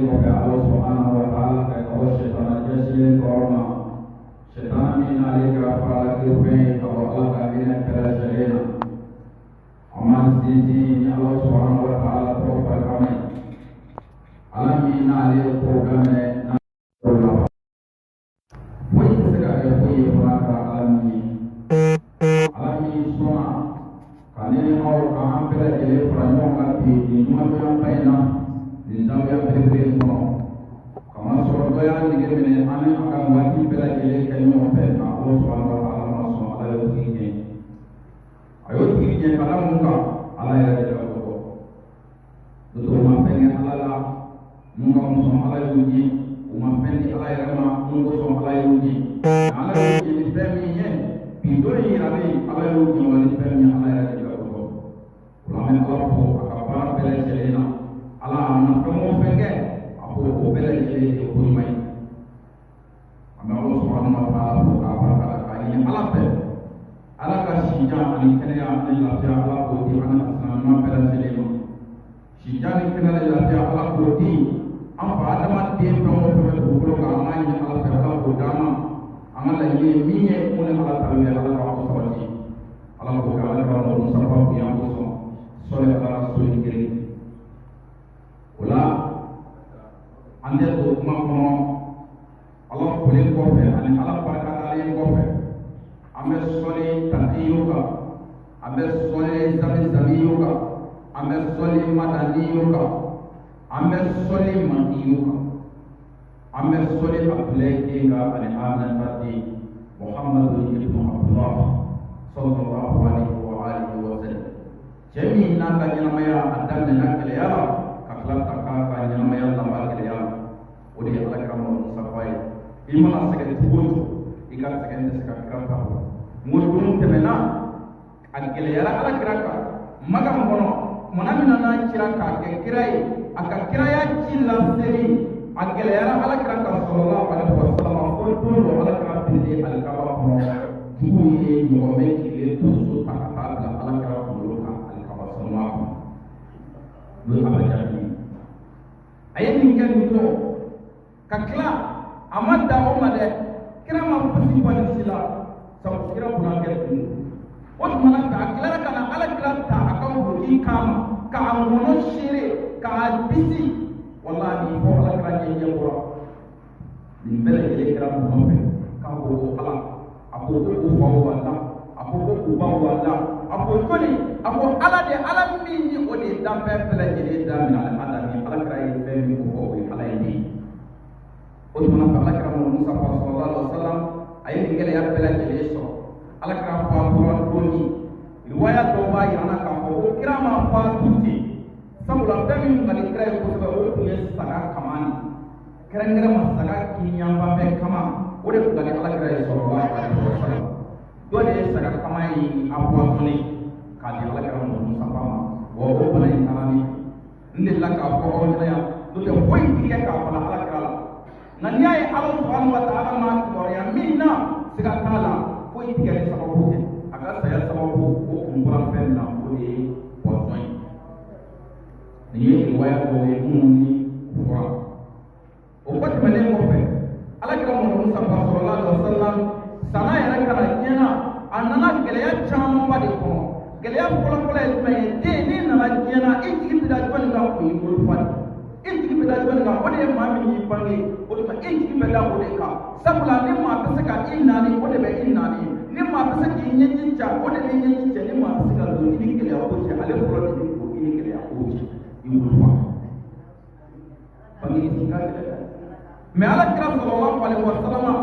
kɔfɛ Ala subhanahu wa ta'ala fɛ ka bɔ sɛtana jɛsilen tɔɔrɔ ma, sɛtana min n'ale kɛra farala fɛn ye ka bɔ Ala ka hinɛ bɛɛ lajɛlen na. An b'an sinsin ni Ala subhanahu wa ta'ala tɔgɔ barikama ye, Ala min n'ale ye kow daminɛ n'a kow laban, foyi tɛ se ka kɛ foyi ye fo n'a kɛra Ala min ye. Ala min sɔnna ka ne ni aw ka an bɛɛ lajɛlen fara ɲɔgɔn kan bi nin jumadonyaba in na, nin zawiya belebele in kɔnɔ, kamasɔrɔ dɔ y'a nege minɛ an ni a ka waati bɛɛ lajɛlen kɛ ɲɔgɔn fɛ, nka Ala subhanahu wa ta'ala ma sɔn. Ala y'o tigi ɲɛ, a y'o tigi ɲɛ ka da mun kan? Ala yɛrɛ de ka ko dɔn. N'o tɛ, u ma fɛn kɛ Ala la mun ka sɔn Ala y'u ɲɛ, u ma fɛn di Ala yɛrɛ ma mun kosɔn Ala y'u ɲɛ. Nka Ala y'u ɲɛ ni fɛn min ye, bi don in yiralen, Ala y'u ɲɛ o la ni fɛn min ye, Ala yɛrɛ de ka ko dɔn. O la, an bɛ Ala fo a ka baara bɛɛ lajɛlen na. Ala a mana fɛn o fɛn kɛ, a ko o bɛɛ lajɛlen ye ko ɲuman ye. An bɛ Ala subhanahu wa ta'ala fo k'a barika da, k'a ɲini Ala fɛ, Ala ka sijan ani kɛnɛya ani lafiya, Ala k'o di an ka silamɛ ɲuman bɛɛ lajɛlen ma. Sijan ni kɛnɛya ni lafiya, Ala k'o di an fa adamaden fɛn o fɛn bɛ dugukolo kan. An b'a ɲini Ala fɛ, Ala k'o d'an ma. An ka laɲini ye min ye, mun ni Ala ta bɛ, Ala k'o sabati, Ala k'o kɛ Ala ka mɔgɔ Mustafa bonya kosɔn. Sɔli ala sɔli kelen o la, an tɛ don kuma kɔnɔ. Ala folen kɔfɛ ani Ala barikadalen kɔfɛ, an bɛ sɔli takiyo kan, an bɛ sɔli zamizamiyo kan, an bɛ sɔli madaniyo kan, an bɛ sɔli makiyo kan, an bɛ sɔli Abdulayi den kan ani Aminata den, Muhammadu ibn Abdullah sallallahu alaihi wa alihi wa sallam. Cɛ min n'a ka ɲɛnamaya a daminɛna gɛlɛya la ka tila ka k'a ka ɲɛnamaya laban gɛlɛya la, o de ye Ala kira Mustafa ye. I mana sɛgɛn cogo o cogo, i ka sɛgɛn tɛ se ka kira ta bɔ. N ko don tɛmɛna, a gɛlɛyara Ala kira kan Makan kɔnɔ. Kumana min na n'a cira k'a kɛ kira ye, a ka kiraya ci laseli a gɛlɛyara Ala kira kan sallallahu alaihi wa sallam, fo don dɔ Ala kira birilen alikaba kɔnɔ, juguw ye ɲɔgɔmɛ jigilen tonso ta ka taa bila Ala kira kunkolo kan alikaba sanuya kɔnɔ, n'o ye Abajali ye. A ye nin kɛ nin don ka tila, a ma dan o ma dɛ. Kira ma fosi bɔ nin si la, sabu kira burankɛ tun don. O tuma na fɛ, a tilara ka na Ala kira ta a ka woloki kama k'a ŋɔnɔ seere k'a bisi, walahi, fo Ala kira ɲɛ bɔra. Nin bɛɛ lajɛlen kɛra mun nɔfɛ? K'a ko ko Ala a ko ko u faw b'a la, a ko ko u baw b'a la, a ko jɔni? A ko Ala de, Ala min ni o de ye danfɛn bɛɛ lajɛlen daminɛ ale Ala ni Ala kira ye fɛn min ko fɔ, o ye Ala ye ne ye. O tuma na fɛ, Ala kira Mustafa sallallahu alaihi wa sallam, a ye nin gɛlɛya bɛɛ lajɛlen sɔrɔ. Ala kira fatura don min, riwaya dɔw b'a yira an na k'a fɔ ko kira ma fatu ten, sabula fɛn min tun ka di kira ye kosɛbɛ, o tun ye saga kama de, kɛrɛnkɛrɛn ma saga kiniyanfanfɛ kama, o de tun ka di Ala kira ye sallallahu alaihi wa sallam. Dɔ de ye saga kama in empoisonné k'a di Ala kira Mustafa ma, wa o bana in taara ni n delila k'a fɔ aw ɲɛna yan. N'o tɛ, foyi ti kɛ k'a fala Ala kira la. Nka n'i y'a ye Ala subhanahu wa ta'ala ma kibaruya min na, siga t'a la, foyi ti kɛ ni sababu tɛ. A ka saya sababu, o kun bɔra fɛn min na, o de ye poison ye. Nin ye riwaya dɔw ye minnu ni o fɔra. O kɔ tɛmɛnen kɔfɛ, Ala kira Muhammadu Mustafa sallallahu alaihi wa sallam sanna yɛrɛ ka na diɲɛ na, a nana gɛlɛya camanba de kɔnɔ. Gɛlɛya fɔlɔfɔlɔ ye jumɛn ye? Den, n'i nana diɲɛ na, i jigi bɛ da jɔnni kan? O y'i wolofa de. I jigi bɛ da jɔnni kan? O de ye maa min y'i bange. O tuma, i jigi bɛ da o de kan, sabula ni maa bɛ se ka i nani, o de bɛ i nani. Ni maa bɛ se k'i ɲɛji ca, o de bɛ ɲɛji cɛ. Ni maa bɛ se ka don i ni gɛlɛya ko cɛ, ale fɔlɔ de bɛ don i ni gɛlɛya ko cɛ, i wolofa. Bange ti ka gɛlɛn, mɛ Ala kira sallallahu alaihi wa sallam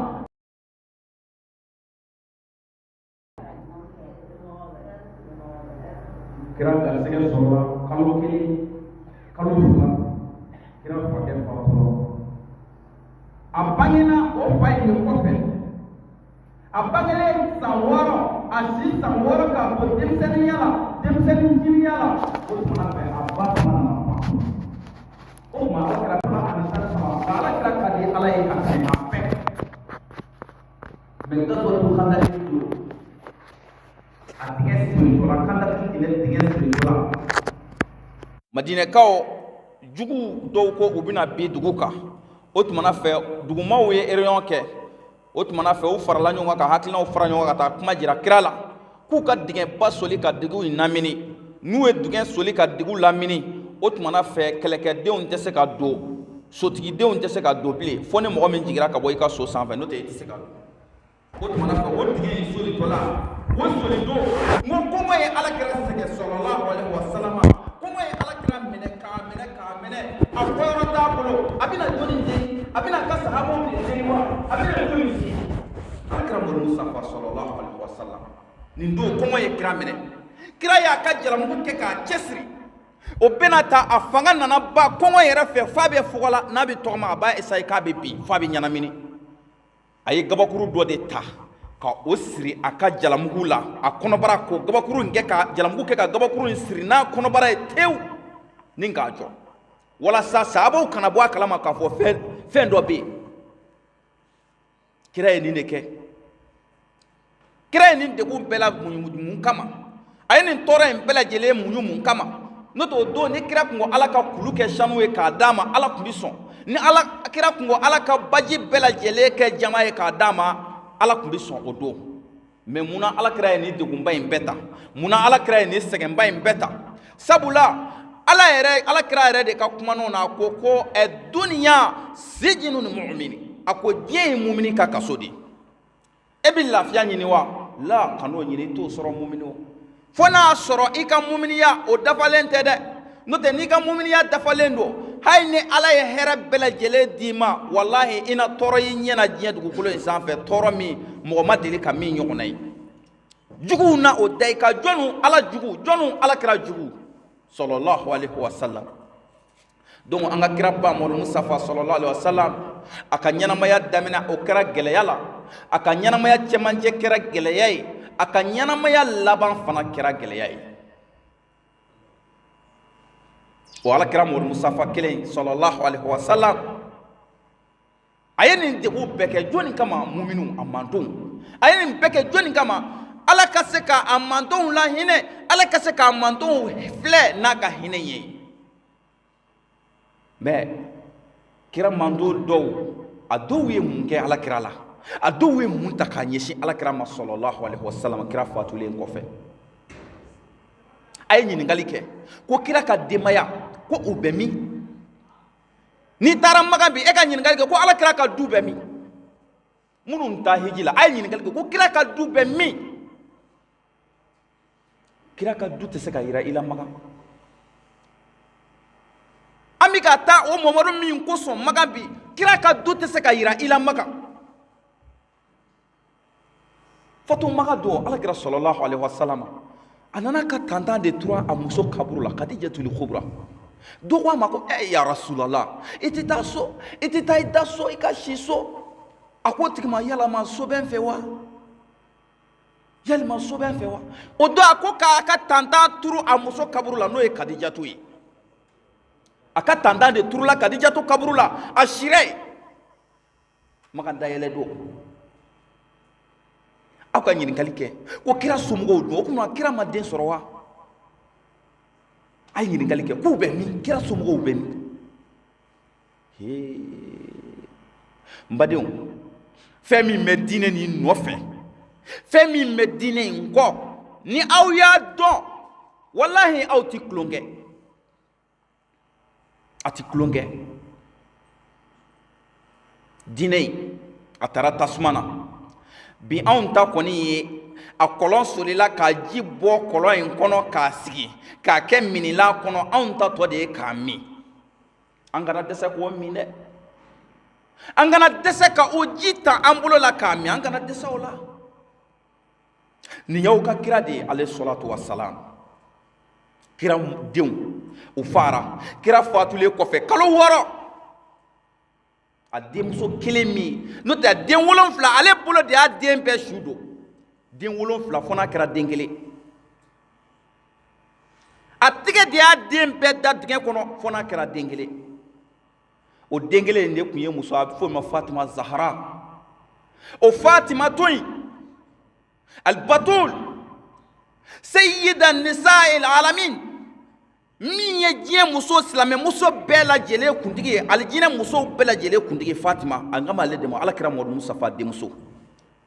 kira garisɛgɛ sɔrɔla kalo 1, kalo 2, kira fakɛ fatura. A bangena o fa in de kɔfɛ. A bangelen san 6, a si san 6, k'a to denmisɛnninya la, denmisɛnnin jiriya la, o tuma fɛ, a ba fana nana fatu. O tuma, Ala kira 13, nka Ala kira ka di Ala ye ka tɛmɛ a bɛɛ. Mɛ gazwatu Khandaki don, a dingɛ segintora, Khandaki dingɛ segintora. Madinɛkaw Jugu dɔw ko u bɛna bin dugu kan. O tumana fɛ dugumaw ye réunion kɛ. O tumana fɛ u farala ɲɔgɔn kan ka hakilinaw fara ɲɔgɔn kan ka taa kuma jira kira la k'u ka dingɛba soli ka dugu in lamini. N'u ye dingɛ soli ka dugu lamini, o tumana fɛ kɛlɛkɛdenw tɛ se ka don, sotigidenw tɛ se ka don bilen, fo ni mɔgɔ min jiginra ka bɔ i ka so sanfɛ, n'o tɛ i tɛ se ka don. O tumana fɛ o dingɛ in solitɔ la, o soli don, n ko kɔngɔ ye ala kira sɛgɛn sallallahu alaihi wa sallam. Kɔngɔ ye ala kira minɛ k'a minɛ k'a minɛ, a bɔyɔrɔ t'a bolo. A bɛna jɔnni deli? A bɛna a ka sahabaw de deli wa? A bɛna jɔnni deli? Ala kira Muhammadu Mustafa sallallahu alaihi wa sallam, nin don kɔngɔ ye kira minɛ. Kira y'a ka jalamugu kɛ k'a cɛsiri. O bɛna ta, a fanga nana ban kɔngɔ yɛrɛ fɛ, f'a bɛ fɔgɔ la, n'a bɛ tɔgɔma a b'a essayer k'a bɛ bin, f'a bɛ ɲɛnamini. A ye gabakuru dɔ de ta ka o siri a ka jalamugu la, a kɔnɔbara, k'o gabakuru in kɛ ka jalamugu kɛ ka gabakuru in siri n'a kɔnɔbara ye tewu ni k'a jɔ, walasa sahabaw kana bɔ a kalama k'a fɔ fɛn dɔ bɛ yen. Kira ye nin de kɛ. Kira ye nin degun bɛɛ la muɲu mun kama? A ye nin tɔɔrɔ in bɛɛ lajɛlen muɲu mun kama? N'o tɛ o don ni kira kun ko ala ka kulu kɛ sanu ye k'a d'a ma, ala kun bɛ sɔn. Ni ala kira kun ko ala ka baji bɛɛ lajɛlen kɛ jama ye k'a d'a ma, ala kun bɛ sɔn o don. Mɛ munna ala kira ye nin degunba in bɛɛ ta? Munna ala kira ye nin sɛgɛnba in bɛɛ ta? Sabula ala yɛrɛ, ala kira yɛrɛ de ka kumanaw na, a ko ko ɛ duniya sijinu ni mu'mini, a ko diɲɛ ye mumini ka kaso de ye. E bɛ lafiya ɲini wa? La, kan'o ɲini, i t'o sɔrɔ mumini o. Fo n'a sɔrɔ i ka muminiya o dafalen tɛ dɛ. N'o tɛ n'i ka muminiya dafalen don, hali ni ala ye hɛrɛ bɛɛ lajɛlen d'i ma, walahi i na tɔɔrɔ y'i ɲɛ na diɲɛ dugukolo in sanfɛ, tɔɔrɔ min mɔgɔ ma deli ka min ɲɔgɔnna ye. Juguw na o da i kan. Jɔnw ala jugu, jɔnw ala kira jugu sallallahu alaihi wa sallam. Donc an ka kiraba Muhammadu Mustafa sallallahu alaihi wa sallam, a ka ɲɛnamaya daminɛ o kɛra gɛlɛya la, a ka ɲɛnamaya cɛmancɛ kɛra gɛlɛya ye, a ka ɲɛnamaya laban fana kɛra gɛlɛya ye. O ala kira Muhammadu Mustafa kelen sallallahu alaihi wa sallam, a ye nin degun bɛɛ kɛ jɔnni kama? Muminu, a mantonw. A ye nin bɛɛ kɛ jɔnni kama? Ala ka se k'a mantonw lahinɛ, ala ka se k'a mantonw filɛ n'a ka hinɛ ye. Mɛ kira manton dɔw, a dɔw ye mun kɛ ala kira la? A dɔw ye mun ta k'a ɲɛsin ala kira ma sallallahu alaihi wa sallam kira fatulen kɔfɛ? A ye ɲininkali kɛ ko kira ka denbaya ko u bɛ min? N'i taara Makan bi, e ka ɲininkali kɛ ko ala kira ka du bɛ min? Minnu taa hiji la, a ye ɲininkali kɛ ko kira ka du bɛ min? Kira ka du tɛ se ka yira i la Makan. An bɛ ka taa o Mamadu min kosɔn Makan bi, kira ka du tɛ se ka yira i la Makan. Fatu Makan don, ala kira sallallahu alaihi wa sallam a nana ka tantan de tura a muso kaburu la, Khadijatul Kubra. Dɔ ko a ma ko ɛ ya Rasulallah, i tɛ taa so, i tɛ taa i da so, i ka si so. A ko o tigi ma, yalama so bɛ n fɛ wa? Yalima so bɛ n fɛ wa? O don a ko k'a ka tantan turu a muso kaburu la, n'o ye Khadijatu ye. A ka tantan de turula Khadijatu kaburu la, a sira yen. Makan dayɛlɛ don, aw ka ɲininkali kɛ ko kira somɔgɔw don, o tuma kira ma den sɔrɔ wa? A ye ɲininkali kɛ k'u bɛ min? Kira somɔgɔw bɛ min? Hee, n badenw, fɛn min bɛ diinɛ nin nɔfɛ, fɛn min bɛ diinɛ in kɔ, ni aw y'a dɔn, walahi aw ti tulon kɛ, a ti tulon kɛ. Diinɛ in a taara tasuma na bi, anw ta kɔni ye a kɔlɔn solila ka ji bɔ kɔlɔn in kɔnɔ k'a sigi k'a kɛ minila kɔnɔ, anw ta tɔ de ye k'a min. An kana dɛsɛ k'o min dɛ, an kana dɛsɛ ka o ji ta an bolo la k'a min, an kana dɛsɛ o la. Nin y'aw ka kira de ye alayhi salatu wa salam. Kira denw u fara, kira fatulen kɔfɛ kalo 6, a denmuso kelen min, n'o tɛ a den 7, ale bolo de y'a den bɛɛ su don, den 7 fo n'a kɛra den kelen. A tɛgɛ de y'a den bɛɛ da dingɛ kɔnɔ fo n'a kɛra den kelen. O den kelen in de tun ye muso, a bɛ f'o ma Fatima Zahara. O Fatima to in, Al-Batul, Sayyida Nisa'il Alamin, Min ye diɲɛ muso silamɛmuso bɛɛ lajɛlen kuntigi ye, alijinɛ musow bɛɛ lajɛlen kuntigi Fatima, a kan b'ale de ma, Alakira Muhamadu Mustafa denmuso.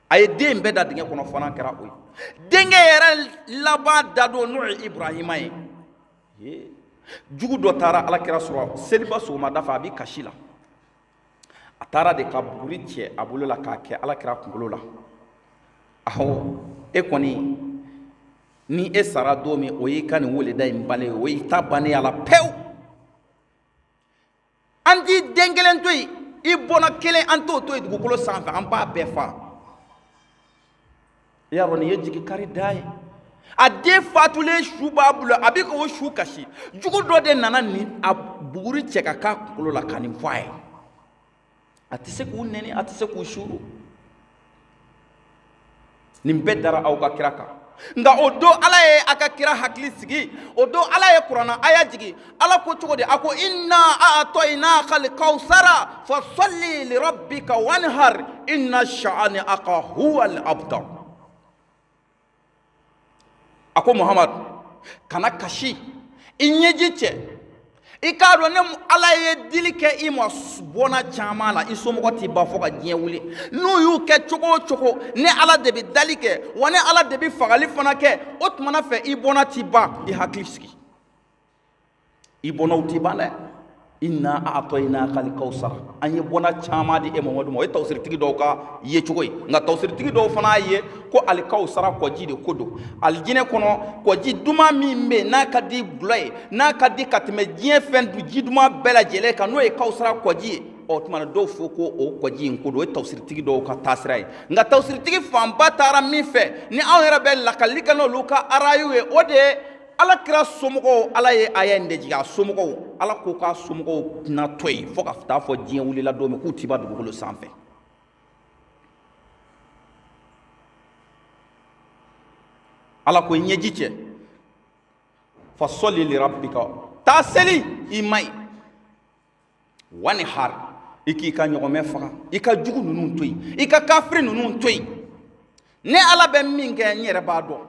A ye den bɛɛ da dingɛ kɔnɔ, fana kɛra o ye. Denkɛ yɛrɛ laban da don n'o ye Ibrahima ye. Jugu dɔ taara Alakira sɔrɔ seliba sɔgɔmada fɛ, a bɛ kasi la. A taara de ka buguri cɛ a bolo la k'a kɛ Alakira kunkolo la. Awɔ, e kɔni ni e sara don min, o y'i ka nin weleda in bannen ye, o y'i ta bannen a la pewu. An t'i den kelen to yen, i bɔnna kelen, an t'o to yen dugukolo sanfɛ, an b'a bɛɛ fa. I y'a dɔn nin ye jigi kari da ye. A den fatulen su b'a bolo, a bɛ k'o su kasi. Jugu dɔ de nana ni a buguri cɛ ka k'a kunkolo la ka nin fɔ a ye. A tɛ se k'u nɛni, a tɛ se k'u suuru. Nin bɛɛ dara aw ka kira kan. Nka o don Ala ye a ka kira hakili sigi, o don Ala ye kuranna aya jigin. Ala ko cogo di? A ko inna a'tainaka al-kawsara fasalli li rabbika wanhar inna sha'ani'aka huwa al-abtar. A ko Muhamadu, kana kasi, i ɲɛji cɛ, i k'a dɔn ne Ala ye dili kɛ i ma bɔnna caman la, i somɔgɔ t'i ban fo ka diɲɛ wuli. N'u y'u kɛ cogo o cogo, ne Ala de bɛ dali kɛ, wa ne Ala de bɛ fagali fana kɛ. O tumana fɛ i bɔnna t'i ban, i hakili sigi, i bɔnnaw t'i ban dɛ. Inna a'tainaka al-kawsar, an ye bɔnna caman di e Muhamadu ma. O ye tawusiritigi dɔw ka yecogo ye. Nka tawusiritigi dɔw fana y'a ye ko alikawusara kɔji de ko don. Alijinɛ kɔnɔ kɔji duman min bɛ yen n'a ka di gulɔ ye, n'a ka di ka tɛmɛ diɲɛ fɛn ji duman bɛɛ lajɛlen kan, n'o ye kawusara kɔji ye. Ɔ tuma na dɔw fɔ ko o kɔji in ko don. O ye tawusiritigi dɔw ka taasira ye. Nka tawusiritigi fanba taara min fɛ, ni anw yɛrɛ bɛ lakali kɛ n'olu ka arayu ye, o de ye Ala kira somɔgɔw. Ala ye aya in de jigin a somɔgɔw. Ala ko k'a somɔgɔw tɛna to yen fo ka taa fɔ diɲɛ wulila don min k'u ti ban dugukolo sanfɛ. Ala ko i ɲɛji cɛ, fasɔli li rabbika, taa seli i ma ye, wanhar, i k'i ka ɲɔgɔmɛ faga, i ka jugu ninnu to yen, i ka kafiri ninnu to yen. Ne Ala bɛ min kɛ, n yɛrɛ b'a dɔn.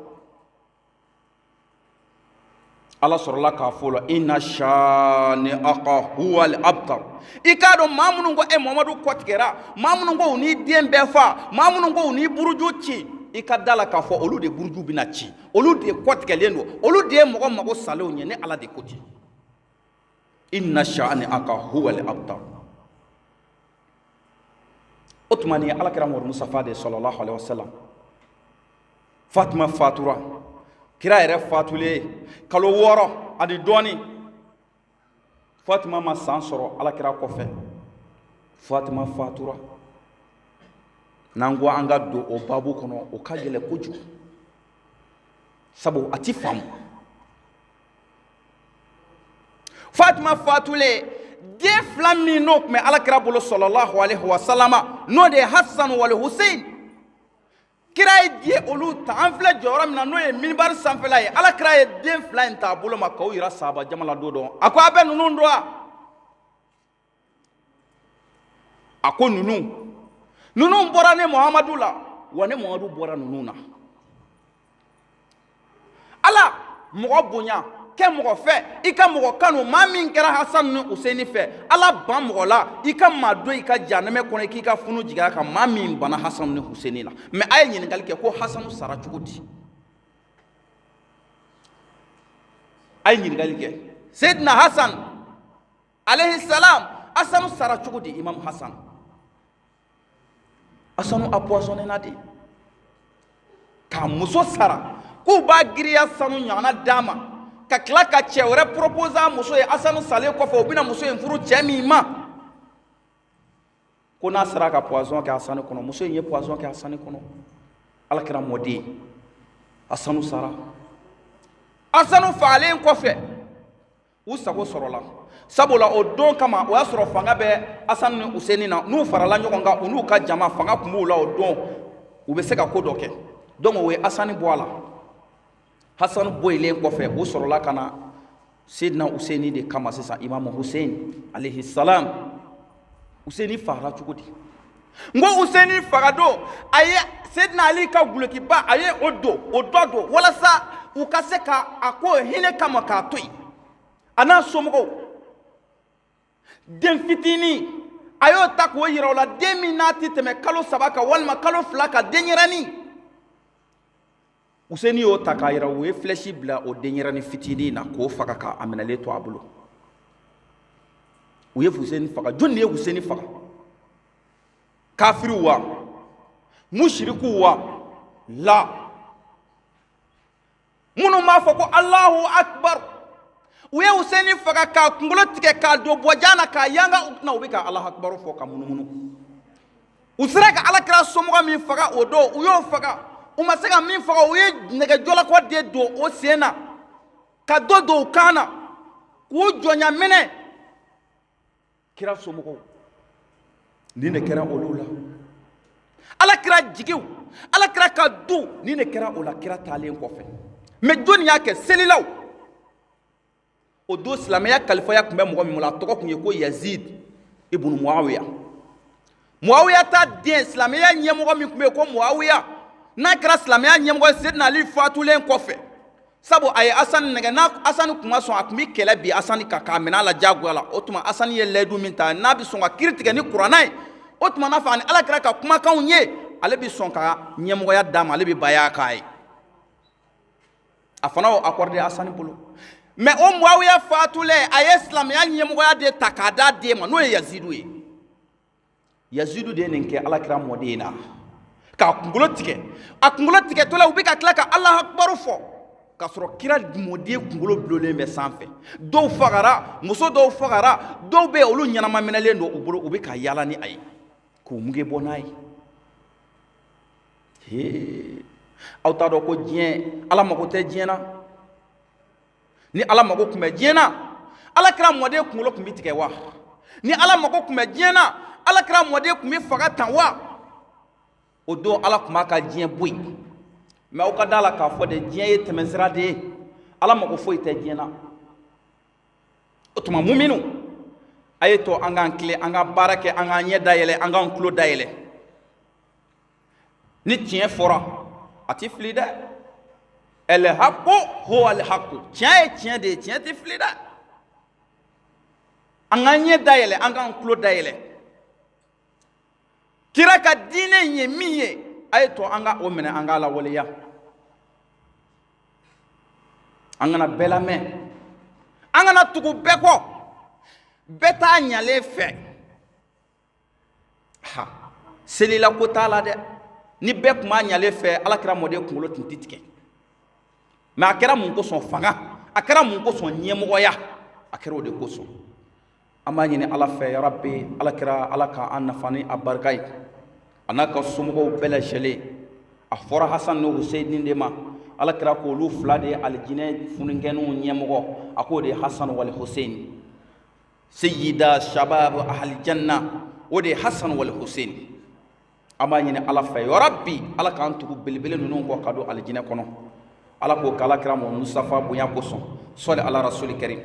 Ala sɔrɔla k'a fɔ la inna shani'aka huwa al-abtar. I k'a dɔn maa minnu ko e Muhamadu kɔtigɛra, maa minnu ko u n'i den bɛɛ fa, maa minnu ko u n'i buruju ci, i ka da la k'a fɔ olu de buruju bɛna ci, olu de kɔtigɛlen don, olu de ye mɔgɔ mago salenw ye. Ne Ala de ko ten, inna shani'aka huwa al-abtar. O tuma ni Ala kira Muhamadu Mustafa de sallallahu alaihi wasallam, Fatima fatura, kira yɛrɛ fatulen kalo 6 ani dɔɔni. Fatima ma san sɔrɔ Ala kira kɔfɛ. Fatima fatura. N'an ko an ka don o babu kɔnɔ, o ka gɛlɛn kojugu, sabu a ti faamu. Fatima fatulen, den fila min n'o tun bɛ Ala kira bolo sallallahu alaihi wa sallama, n'o de ye Hassan wali Hussein, kira ye den olu ta. An filɛ jɔyɔrɔ min na, n'o ye minibari sanfɛla ye, Ala kira ye den fila in ta a bolo ma k'o yira sahaba jama la don dɔ. A ko a bɛ ninnu dɔn wa? A ko ninnu bɔra ne Muhamadu la, wa ne Muhamadu bɔra ninnu na. Ala mɔgɔ bonya kɛ mɔgɔ fɛ, i ka mɔgɔ kanu, maa min kɛra Hasan ni Useni fɛ, Ala ban mɔgɔ la, i ka maa don i ka jahanamɛ kɔnɔ, i k'i ka funu jigin a kan, maa min banna Hasan ni Useni la. Mɛ a ye ɲininkali kɛ ko Hasan sara cogo di? A ye ɲininkali kɛ Seyidina Hasan alayhi salam, Hasan sara cogo di? Imam Hasan, Hasan empoisonné na de k'a muso sara, k'u b'a giriya sanu ɲɔgɔnna d'a ma, ka tila ka cɛ wɛrɛ proposer a muso ye. Hasan salen kɔfɛ, u bɛna muso in furu cɛ min ma, ko n'a sera ka poison kɛ Hasan kɔnɔ, muso in ye poison kɛ Hasan kɔnɔ. Ala kɛra mɔden, Hasan sara. Hasan fagalen kɔfɛ, u sago sɔrɔla, sabula o don kama o y'a sɔrɔ fanga bɛ Hasan ni Useni na, n'u farala ɲɔgɔn kan, u n'u ka jama fanga tun b'u la o don, u bɛ se ka ko dɔ kɛ. Donc o ye Hasan bɔ a la. Hasan bɔlen kɔfɛ, u sɔrɔla ka na Seyidina Useni de kama sisan, Imam Hussein alayhi salam. Useni fagara cogo di? N ko Useni faga don, a ye Seyidina Ali ka gulokiba, a ye o don, o dɔ don walasa u ka se ka a ko hinɛ kama k'a to yen. A n'a somɔgɔw den fitinin a y'o ta k'o yira o la, den min n'a ti tɛmɛ kalo 3 kan walima kalo 2 kan, denyɛrɛnin. Useni y'o ta k'a yira, u ye flèche bila o denyɛrɛnin fitinin na k'o faga k'a minɛlen to a bolo. U ye Huseni faga. Jɔn de ye Huseni faga? Kafiriw wa? Musirikuw wa? La. Minnu b'a fɔ ko Alahu Akbar, u ye Huseni faga k'a kunkolo tigɛ k'a don bɔjan na k'a yanga u kunna, u bɛ ka Alahu Akbar fɔ ka munumunu. U sera ka Alakira somɔgɔ min faga o don, u y'o faga. U ma se ka min faga, u ye nɛgɛjɔlɔkɔ de don o sen na ka dɔ don u kan na k'u jɔnya minɛ. Kira somɔgɔw, nin de kɛra olu la. Alakira jigiw, Alakira ka du, nin de kɛra o la kira taalen kɔfɛ. Mɛ jɔnni y'a kɛ? Selilaw. O don silamɛya kalifaya tun bɛ mɔgɔ min bolo, a tɔgɔ tun ye ko Yazid ibn Muawiya. Muawiya ta den, silamɛya ɲɛmɔgɔ min tun bɛ yen ko Muawiya, n'a kɛra silamɛya ɲɛmɔgɔ ye Seydina Ali fatulen kɔfɛ, sabu a ye Asani nɛgɛ, n'a Asani tun ma sɔn, a tun bɛ kɛlɛ bi Asani kan k'a minɛ a la diyagoya la. O tuma Asani ye layidu min ta, n'a bɛ sɔn ka kiiri tigɛ ni kuranɛ ye, o tuma n'a fɔ ani Ala kɛra ka kumakanw ye, ale bɛ sɔn ka ɲɛmɔgɔya d'a ma, ale bɛ baya k'a ye. A fana y'o accordé Asani bolo. Mɛ o Muawiya fatulen, a ye silamɛya ɲɛmɔgɔya de ta k'a d'a den ma, n'o ye Yazidu ye. Yazidu de ye nin kɛ Alakira mɔden na, k'a kunkolo tigɛ. A kunkolo tigɛtɔ la, u bɛ ka tila ka Alahu Akbar fɔ k'a sɔrɔ kira mɔden kunkolo bulonlen bɛ sanfɛ. Dɔw fagara, muso dɔw fagara, dɔw bɛ yen olu ɲɛnama minɛlen don u bolo, u bɛ ka yaala ni a ye k'u muge bɔ n'a ye. Hee, aw t'a dɔn ko diɲɛ, Ala mago tɛ diɲɛ na. Ni Ala mago tun bɛ diɲɛ na, Alakira mɔden kunkolo tun bɛ tigɛ wa? Ni Ala mago tun bɛ diɲɛ na, Alakira mɔden tun bɛ faga tan wa? O don Ala tun b'a ka diɲɛ bɔ yen. Mɛ aw ka da la k'a fɔ de, diɲɛ ye tɛmɛsira de ye, Ala mago foyi tɛ diɲɛ na. O tuma muminu, a ye to an k'an tilen, an ka baara kɛ, an k'an ɲɛ dayɛlɛ, an k'an tulo dayɛlɛ. Ni tiɲɛ fɔra, a ti fili dɛ. El haqu huwa al haqu, tiɲɛ ye tiɲɛ de ye, tiɲɛ tɛ fili dɛ. An k'an ɲɛ dayɛlɛ, an k'an tulo dayɛlɛ. Kira ka diinɛ ye min ye, a ye to an ka o minɛ, an k'a lawaleya. An kana bɛɛ lamɛn, an kana tugu bɛɛ kɔ, bɛɛ t'a ɲalen fɛ. Ha, selila ko t'a la dɛ. Ni bɛɛ tun b'a ɲalen fɛ, Alakira mɔden kunkolo tun tɛ tigɛ. Mɛ a kɛra mun kosɔn? Fanga. A kɛra mun kosɔn? Ɲɛmɔgɔya. A kɛra o de kosɔn. An b'a ɲini Ala fɛ, yarabi, Alakira, Ala k'an nafa ni a barika ye, a n'a ka somɔgɔw bɛɛ lajɛlen. A fɔra Hasan ni Huseyini de ma, Alakira k'olu fila de ye alijinɛ fununkɛninw ɲɛmɔgɔ. A k'o de ye Hasan wali Huseyini, seyida shabab ahalijanna, o de ye Hasan wali Huseyini. An b'a ɲini Ala fɛ, yarabi, Ala k'an tugu belebele ninnu kɔ ka don alijinɛ kɔnɔ. Ala k'o kɛ Alakira mɔ Mustafa bonya kosɔn, sɔli ala rasuli karim.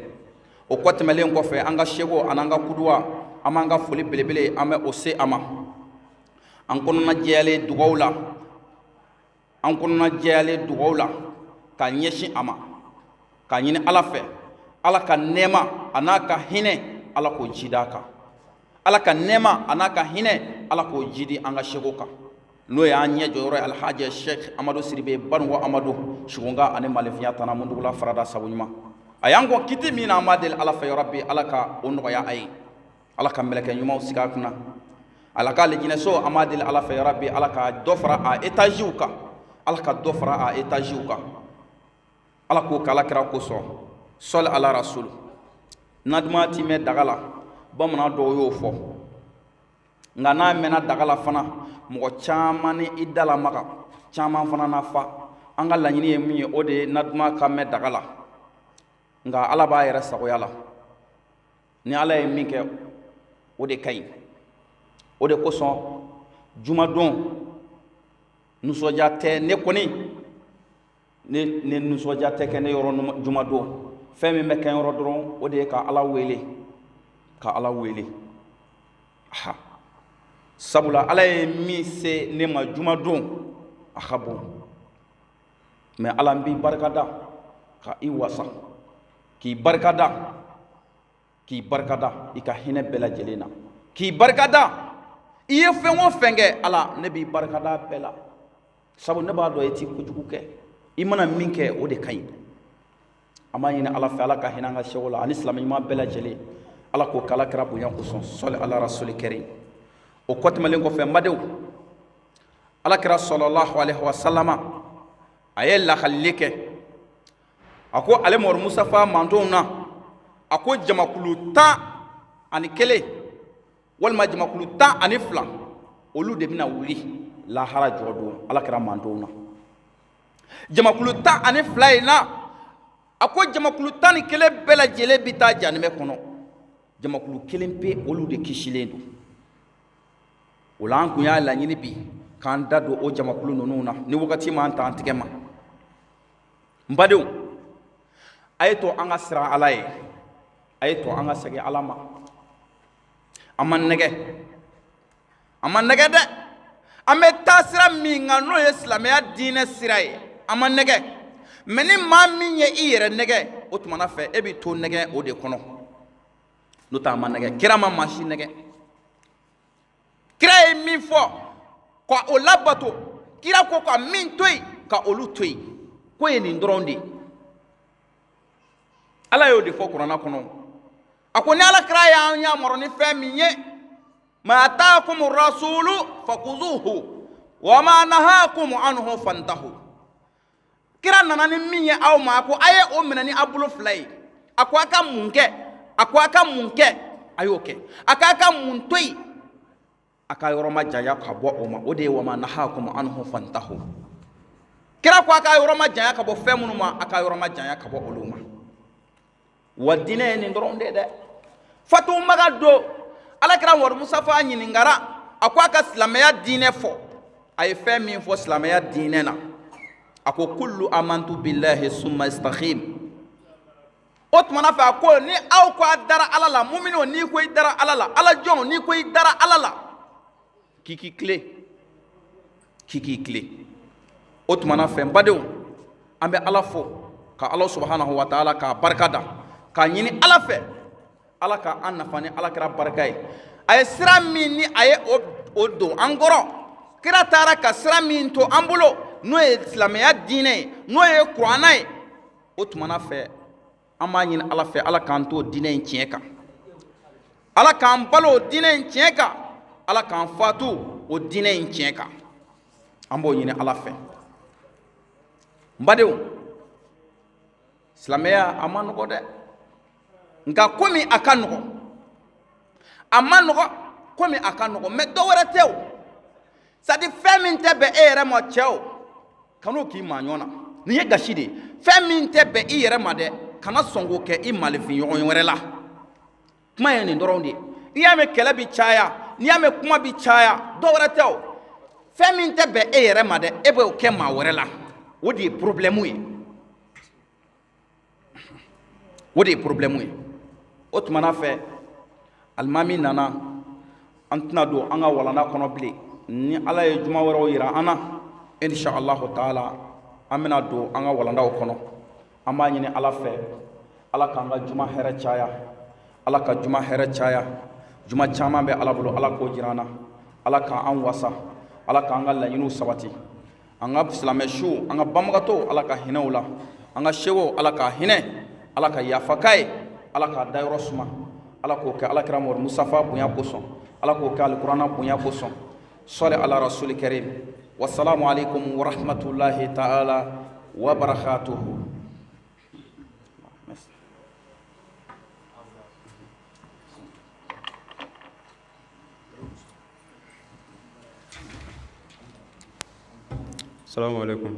O kɔ tɛmɛlen kɔfɛ, an ka seko an'an ka kuduwa, an b'an ka foli belebele, an bɛ o se a ma. An kɔnɔna jɛyalen dugaw la, an kɔnɔna jɛyalen dugaw la k'a ɲɛsin a ma, k'a ɲini Ala fɛ, Ala ka nɛɛma a n'a ka hinɛ, Ala k'o jidi a kan. Ala ka nɛɛma a n'a ka hinɛ, Ala k'o jidi an ka seko kan, n'o y'an ɲɛ jɔyɔrɔ ye, Alhaji Sheikh Amadu Sidibe Banugo Amadu Sugunga ani Malifiya tana Mundugula farada sabu ɲuman. A y'an kɔ kiti min na, an b'a deli Ala fɛ, yɔrɔ bi, Ala ka o nɔgɔya a ye, Ala ka mɛlɛkɛ ɲumanw sigi a kunna, Ala k'ale jinɛso. An b'a deli Ala fɛ, yɔrɔ bi, Ala ka dɔ fara a étagew kan, Ala ka dɔ fara a étagew kan, Ala k'o k'Ala kira kosɔn, sɔli ala rasul. Naduma ti mɛn daga la, bamanan dɔw y'o fɔ, nka n'a mɛnna daga la fana, mɔgɔ caman ni i da lamaga, caman fana na fa. An ka laɲini ye min ye, o de ye naduma ka mɛn daga la, nka Ala b'a yɛrɛ sagoya la. Ni Ala ye min kɛ, o de ka ɲi. O de kosɔn jumadon nisɔndiya tɛ ne kɔni, ne nisɔndiya tɛ kɛ ne yɔrɔ jumadon. Fɛn min bɛ kɛ n yɔrɔ dɔrɔn, o de ye ka Ala wele, ka Ala wele. Ha, sabula Ala ye min se ne ma jumadon, a ka bon. Mɛ Ala, n b'i barika da ka i wasa, k'i barika da. K'i barikada i ka hinɛ bɛɛ lajɛlen na, k'i barikada i ye fɛn o fɛn kɛ. Ala, ne b'i barikada bɛɛ la, sabu ne b'a dɔn i ti kojugu kɛ, i mana min kɛ o de ka ɲi. An b'a ɲini Ala fɛ, Ala ka hinɛ an ka sɛw la ani silamɛ ɲuman bɛɛ lajɛlen. Ala k'o k'Ala kira bonya kosɔn, sɔli ala rasuli kɛrim. O kɔ tɛmɛlen kɔfɛ, n badenw, Ala kira sɔlɔlahu alaihi wa sallama a ye lakalili kɛ. A ko ale Mamadu Mustafa mantonw na, a ko jamakulu 11 walima jamakulu 12, olu de bɛna wuli lahara jɔ don Ala kira mantonw na. Jamakulu 12 in na, a ko jamakulu 11 bɛɛ lajɛlen bɛ taa jahanamɛ kɔnɔ, jamakulu kelen pe olu de kisilen don. O la an kun y'a laɲini bi k'an da don o jamakulu ninnu na ni wagati m'an ta an tigɛ ma. N badenw, a ye to an ka siran Ala ye, a ye to an ka segin Ala ma. An ma nɛgɛ, an ma nɛgɛ dɛ. An bɛ taa sira min kan n'o ye silamɛya diinɛ sira ye, an ma nɛgɛ. Mɛ ni maa min ye i yɛrɛ nɛgɛ, o tumana fɛ e bɛ to nɛgɛ o de kɔnɔ. N'o tɛ a ma nɛgɛ, kira ma maa si nɛgɛ. Kira ye min fɔ ka o labato, kira ko ka min to yen ka olu to yen, ko ye nin dɔrɔn de ye. Ala y'o de fɔ kuranna kɔnɔ. A ko ni Ala kira y'an yamaru ni fɛn min ye, ma ataakum rasulu fakuzuhu wa ma nahakum anhu fantahu. Kira nana ni min ye aw ma, a ko a ye o minɛ ni a bolo fila ye. A ko a ka mun kɛ, a ko a ka mun kɛ, a y'o kɛ. A k'a ka mun to yen, a ka yɔrɔ ma janya ka bɔ o ma. O de ye wa ma nahakum anhu fantahu. Kira ko a ka yɔrɔ ma janya ka bɔ fɛn minnu ma, a ka yɔrɔ ma janya ka bɔ olu ma. Wa diinɛ ye nin dɔrɔn de ye dɛ. Fatumaga don, Ala kira Mamadu Mustafa ɲininkara, a ko a ka silamɛya diinɛ fɔ. A ye fɛn min fɔ silamɛya diinɛ na, a ko kullu amantu billahi summa istakhim. O tumana fɛ a ko ni aw ko a dara Ala la, muminu n'i ko i dara Ala la, Ala jɔnw n'i ko i dara Ala la, k'i k'i tilen, k'i k'i tilen. O tumana fɛ n badenw, an bɛ Ala fo ka Ala subhanahu wa ta'ala k'a barika da, k'a ɲini Ala fɛ, Ala ka an nafa ni Ala kira barika ye. A ye sira min ni a ye o don an kɔrɔ, kira taara ka sira min to an bolo, n'o ye silamɛya diinɛ ye, n'o ye kuranna ye. O tumana fɛ an b'a ɲini Ala fɛ, Ala k'an to diinɛ in tiɲɛ kan, Ala k'an balo o diinɛ in tiɲɛ kan, Ala k'an fatu o diinɛ in tiɲɛ kan. An b'o ɲini Ala fɛ. N badenw, silamɛya a ma nɔgɔ dɛ, nka komi a ka nɔgɔ, a ma nɔgɔ komi a ka nɔgɔ, mɛ dɔ wɛrɛ tɛ o. C'est à dire fɛn min tɛ bɛn e yɛrɛ ma cɛ o, kan'o k'i maa ɲɔgɔn na. Nin ye gasi de ye. Fɛn min tɛ bɛn i yɛrɛ ma dɛ, kana sɔn k'o kɛ i malifin ɲɔgɔn wɛrɛ la. Kuma ye nin dɔrɔn de ye. N'i y'a mɛn kɛlɛ bi caya, n'i y'a mɛn kuma bi caya, dɔ wɛrɛ tɛ o. Fɛn min tɛ bɛn e yɛrɛ ma dɛ, e b'o kɛ maa wɛrɛ la, o de ye problème ye. O de ye problème ye. O tumana fɛ alimami nana, an tɛna don an ka walanda kɔnɔ bilen. Ni Ala ye juma wɛrɛw yira an na, insha Allahu taala an bɛna don an ka walandaw kɔnɔ. An b'a ɲini Ala fɛ, Ala k'an ka juma hɛrɛ caya, Ala ka juma hɛrɛ caya. Juma caman bɛ Ala bolo, Ala k'o jira an na. Ala k'an wasa, Ala k'an ka laɲiniw sabati. An ka silamɛ suw, an ka banbagatɔw, Ala ka hinɛ u la. An ka sewo, Ala ka hinɛ, Ala ka yafa k'a ye, Ala k'a dayɔrɔ suma. Ala k'o kɛ Ala kira Mamadu Mustafa bonya kosɔn, Ala k'o kɛ alikuranna bonya kosɔn. Sɔli ala rasuli karim. Wasalamu alaikum wa rahmatullahi ta'ala wa barakatuhu. Assalamu alaikum.